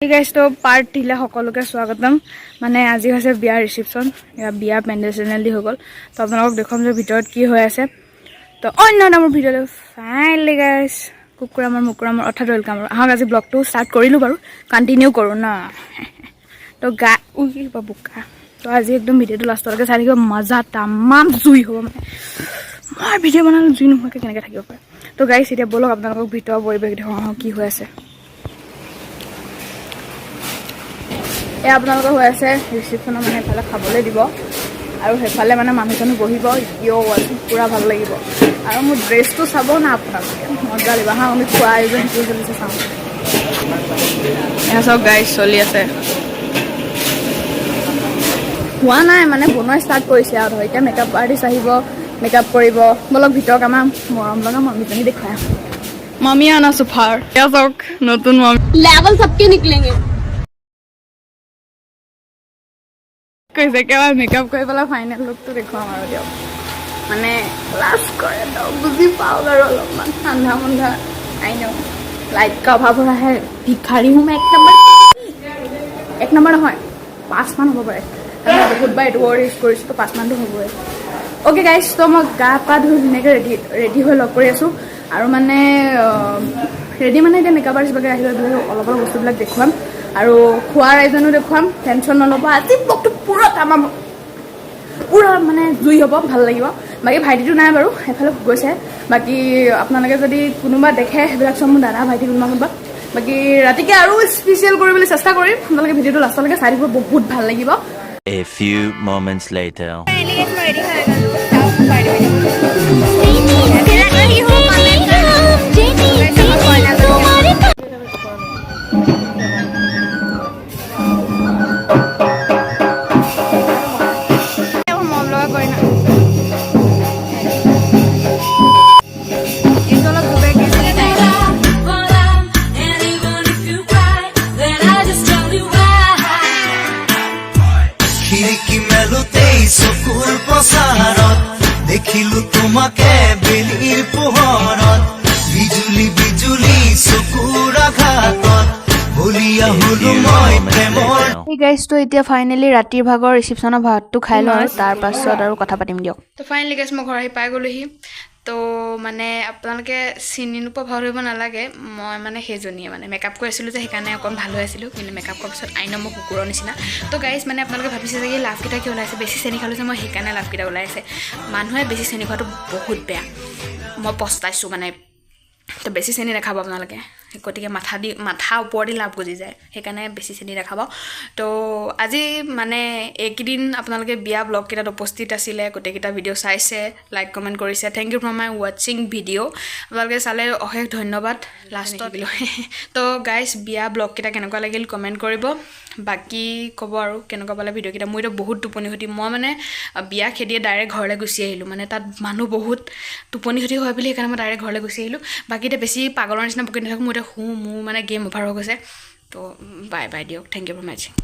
গাইছ, তো পাৰ্টিলে সকলোকে স্বাগতম। মানে আজি হৈছে বিয়াৰ ৰিচিপশ্যন। এয়া বিয়া পেণ্ডেল চেণ্ডেল দি হৈ গ'ল। তো আপোনালোকক দেখুৱাম যে ভিতৰত কি হৈ আছে। তো অন্য এটা মোৰ ভিডিঅ'লৈ ফাইনেলি গাইছ, কুকুৰামৰ মুকুৰামৰ অৰ্থাৎ welcome. আৰু আহক, আজি ব্লগটো ষ্টাৰ্ট কৰিলোঁ বাৰু, কণ্টিনিউ কৰোঁ ন। তো গা কিবা বোকা। তো আজি একদম ভিডিঅ'টো লাষ্টলৈকে চাই থাকিব, মজা তামাম জুই হ'ব। মানে মই ভিডিঅ' বনালে জুই নোহোৱাকৈ কেনেকৈ থাকিব পাৰে? তো গাইছ, এতিয়া ব'লক, আপোনালোকক ভিতৰৰ পৰিৱেশ দেখুৱাওঁ। আহক, কি হৈ আছে। এয়া আপোনালোকৰ হৈ আছে ৰিচিপশ্যনৰ, মানে এইফালে খাবলৈ দিব আৰু সেইফালে মানে মানুহজনো বহিব। ইয়, আজি পূৰা ভাল লাগিব। আৰু মোৰ ড্ৰেছটো চাব না আপোনালোকে, মজা লাগিব। হা, আমি খোৱা আয়োজন কি চলিছে চাওঁ। এয়া চব গাইজ চলি আছে, হোৱা নাই, মানে বনোৱা ষ্টাৰ্ট কৰিছে আৰু ধৰ এতিয়া মেকআপ আৰ্টিষ্ট আহিব, মেকআপ কৰিব। ব'লক, ভিতৰত আমাৰ মৰম লগা মামীজনী দেখুৱাই আহোঁ। মামী আনা চোফাৰ, এয়া চাওক, নতুন মামী। लेवल सबके निकलेंगे। কৈছে, একেবাৰে মেকআপ কৰি পেলাই ফাইনেল লুকটো দেখুৱাম আৰু দিয়ক। মানে লাজ কৰে তো, বুজি পাওঁ বাৰু অলপমান ঠাণ্ডা মুণ্ডা। I know, light का अभाव हो रहा है। भिखारी हूँ मैं एक নম্বৰ, এক নম্বৰ নহয়, পাঁচমান হ'ব পাৰে, কাৰণ মই বহুতবাৰ এইটো ৱৰ্ড ইউজ কৰিছোঁ, তো পাঁচমানটো হ'বই। অ'কে গাইজ, তো মই গা পা ধুই ধুনীয়াকৈ ৰেডি ৰেডি হৈ লগ কৰি আছোঁ। আৰু মানে ৰেডি, মানে এতিয়া মেকআপ আৰ্টিষ্টবিলাকে আহিলে অলপ অলপ বস্তুবিলাক দেখুৱাম আৰু খোৱাৰ আয়োজনো দেখুৱাম। টেনশ্যন নল'ব, আজি ব্লগটো পূৰা তামাম, পূৰা মানে জুই হ'ব, ভাল লাগিব। বাকী ভাইটিটো নাই বাৰু, সেইফালে গৈছে। বাকী আপোনালোকে যদি কোনোবা দেখে, সেইবিলাক চব মোৰ দাদা, ভাইটি, কোনোবা কোনোবা। বাকী ৰাতিকে আৰু স্পেচিয়েল কৰিবলৈ চেষ্টা কৰিম। আপোনালোকে ভিডিঅ'টো লাষ্টলৈকে চাই থাকিব, বহুত ভাল লাগিব। A few moments later. Ready হৈ গ'লো। মৰম লগা কইনা। এইটো অলপ ডুবাই গৈছে। And even if you cry, then I just tell you why. খিৰিকী মেলোতেই চকুৰ প্ৰচাৰত দেখিলো তোমাকে বেলিৰ পোহৰত। বিজুলী বিজুলী চকুৰ আঘাতত বলিয়া হলো মই প্ৰেমৰ এই গাইজ, তো এতিয়া ফাইনেলি ৰাতিৰ ভাগৰ ৰিচিপশ্যনৰ ভাতটো খাই লওঁ আৰু তাৰ পাছত আৰু কথা পাতিম দিয়ক। তো ফাইনেলি গাইজ, মই ঘৰ আহি পাই গ'লোহি। তো মানে আপোনালোকে চিনি নোপোৱা ভাও ধৰিব নালাগে, মই মানে সেইজনীয়ে। মানে মেকআপ কৰি আছিলোঁ যে, সেইকাৰণে অকণ ভাল হৈ আছিলোঁ, কিন্তু মেকআপ কৰাৰ পিছত আইন মই কুকুৰৰ নিচিনা। তো গাইজ, মানে আপোনালোকে ভাবিছে যে এই লাভকেইটা কিয় ওলাইছে? বেছি চেনি খালোঁ যে মই, সেইকাৰণে লাভকেইটা ওলাই আছে। মানুহে বেছি চেনি খোৱাটো বহুত বেয়া, মই পস্তাইছোঁ মানে। তো বেছি চেনি নাখাব আপোনালোকে, গতিকে মাথা দি মাথা ওপৰেদি লাভ গজি যায়, সেইকাৰণে বেছি চেনি নাখাব। তো আজি মানে এইকেইদিন আপোনালোকে বিয়া ব্লগকেইটাত উপস্থিত আছিলে, গোটেইকেইটা ভিডিঅ' চাইছে, লাইক কমেণ্ট কৰিছে। Thank you for my watching video. আপোনালোকে চালে, অশেষ ধন্যবাদ। লাষ্টত দিলোঁ। তো গাইজ, বিয়া ব্লগকেইটা কেনেকুৱা লাগিল কমেণ্ট কৰিব। বাকী ক'ব আৰু কেনেকুৱা পালে ভিডিঅ'কেইটা। মোৰ এতিয়া বহুত টোপনি ক্ষতি। মই মানে বিয়া খেদিয়ে ডাইৰেক্ট ঘৰলৈ গুচি আহিলোঁ। মানে তাত মানুহ বহুত, টোপনি ক্ষতি হয় বুলি সেইকাৰণে মই ডাইৰেক্ট ঘৰলৈ গুচি আহিলোঁ। বাকী এতিয়া বেছি পাগলৰ নিচিনা বকি নাথাকোঁ। মই এতিয়া শুওঁ, মোৰ মানে গেম অভাৰ হৈ গৈছে। তো বাই বাই দিয়ক, thank you for watching.